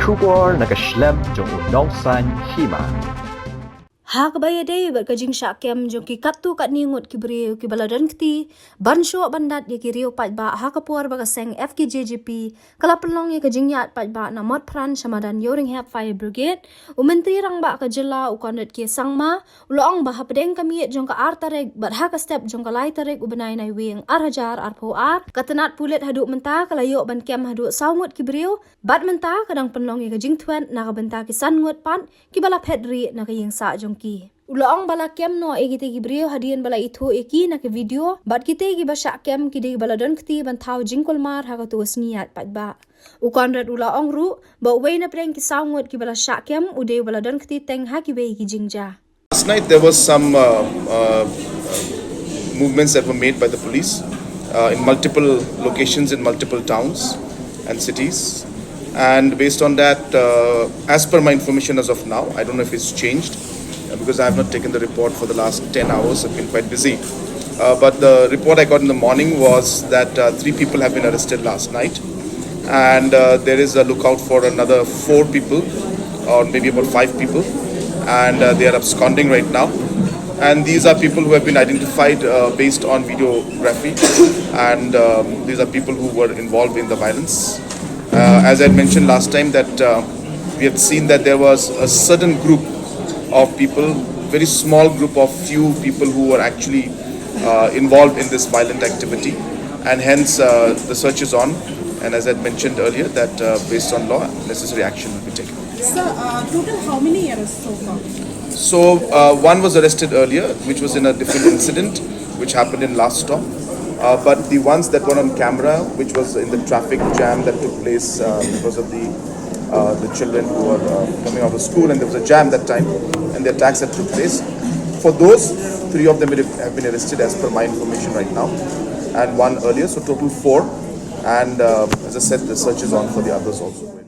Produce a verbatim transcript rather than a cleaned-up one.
Khubor na ka shlem jong u nongsan hima. Ha kaba ïadei bad ka jingshah kem jong ki katto katne ngut ki briew kiba la don kti ban shoh ban dat ïa ki riew paidbah ha ka por ba ka seng F K J G P ka la pynlong ïa ka jingïaid paidbah na Motphran sha madan Hynñiewtrep Fire Brigade, u Myntri Rangbah ka jylla u Conrad K Sangma u la ong ba hapdeng ka miet jong ka ar tarik bad ha ka step jong ka lai tarik u bnai Naiwieng ar hajar arphew ar, ka tnat pulit haduh mynta ka la ïoh ban kem haduh saw ngut ki briew, bad mynta ka dang pynlong ïa ka jingthwet na ka bynta ki san ngut pat kiba la phet rieh na ka ïing sah jong ki. U la ong ba la kem noh ïa kitei ki briew hadien ba la ithuh ïa ki na ka video, bad kitei kiba shah kem ki dei ba la don kti ban thaw jingkulmar ha kato ka sngi ïaid paidbah. U Conrad u la ong ruh ba uwei na pdeng ki saw ngut kiba la shah kem u dei ba la don kti teng ha kiwei ki jingjia. Last night there was some uh, uh, movements that were made by the police uh, in multiple locations in multiple towns and cities. And based on that, uh, as per my information as of now, I don't know if it's changed uh, because I have not taken the report for the last ten hours. I've been quite busy. Uh, but the report I got in the morning was that uh, three people have been arrested last night. And uh, there is a lookout for another four people, or maybe about five people. And uh, they are absconding right now. And these are people who have been identified uh, based on videography. And um, these are people who were involved in the violence. Uh, as I had mentioned last time, that uh, we had seen that there was a certain group of people, very small group of few people who were actually uh, involved in this violent activity, and hence uh, the search is on. And as I had mentioned earlier, that uh, based on law, necessary action will be taken. Sir, uh, total how many arrests so far? So uh, one was arrested earlier, which was in a different incident, which happened in last stop. Uh, but the ones that were on camera, which was in the traffic jam that took place uh, because of the uh, the children who were uh, coming out of school, and there was a jam that time, and the attacks that took place. For those, three of them have been arrested as per my information right now, and one earlier, so total four. And uh, as I said, the search is on for the others also.